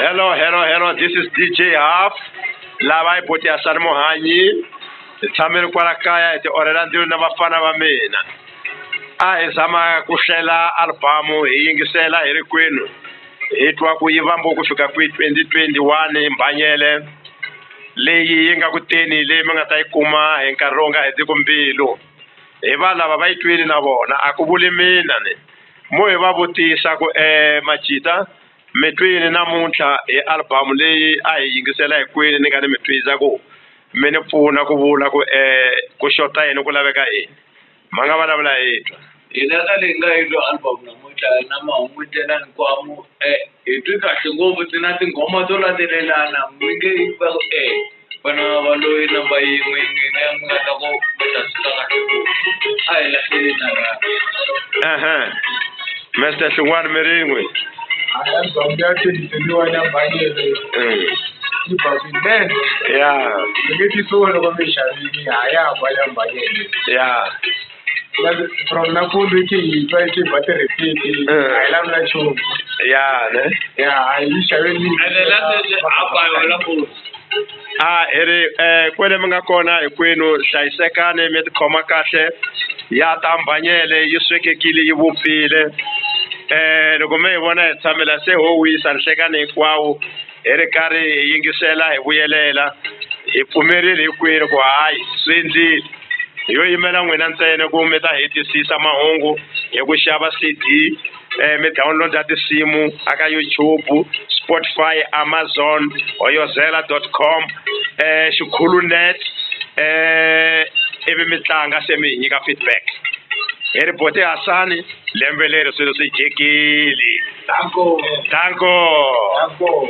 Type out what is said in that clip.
Hello, hello, hello, this is DJ Half. Lava i boti Hasani Muhanyi. Hi tshamile kwala kaya hi ti orhela ndzilo na vafana va mina. A hi zama ku hlela album hi yingisela hi ri kwenu. Hi twa ku yi vambo ku fika kwi 2021 mbhanyele leyi yi nga ku teni leyi mi nga ta yi kuma hi nkarhi lowu nga hetiki mbilu. Hi va lava va yi twile na vona a ku vuli mina ni. Mo hi va vutisa ku Majita mi twini namuntlha hi album leyi a hi yingisela hi kwini ni nga ni mi twisa ku mi ni pfuna ku vula ku ku xota yini ku laveka yini ma nga vulavula hi twa. Hina ka leyi nga yi twa album namuntlha na mahungu ndlela hinkwawo hi twi kahle ngopfu ti na tinghoma to landzelelana mi nge va ku vana va loyi namba yin'we n'wina mi nga ta ku mi ta swi twa kahle ngopfu a hi lahleli nala. Ehe Mister Xin'wana mi rin'we. Hayi album ya 2021 ya Mbhanyele yi ba swinene. Ni nge tisoli loko mi yi xavile ha ya ba ya Mbhanyele. From nampundzu yi khe yi twa yi khe yi ba ti-repeat a hi lavi na nchumu. Ya ne. Ya hayi yi xaveni. Ene la a ba yona futhi. A hi ri kwele mi nga kona hinkwenu hlayisekani mi tikhoma kahle ya ta mbhanyele yi swekekile yi vupfile loko mi hi vona hi tshamela se ho wisa nhlekani hinkwawo hi ri karhi hi yingisela hi vuyelela hi pfumerile hinkwenu ku hayi swi endlile hi yo yimela n'wina ntsena ku mi ta hetisisa mahungu hi ku xava C_D mi download-a tinsimu aka YouTube, Spotify, Amazon, hoyozela dot com xikhulunet ivi mi tlanga se mi hi nyika feedback. Hi ri Boti Hasani lembe leri swilo swi jikile. Danko. Danko. Danko.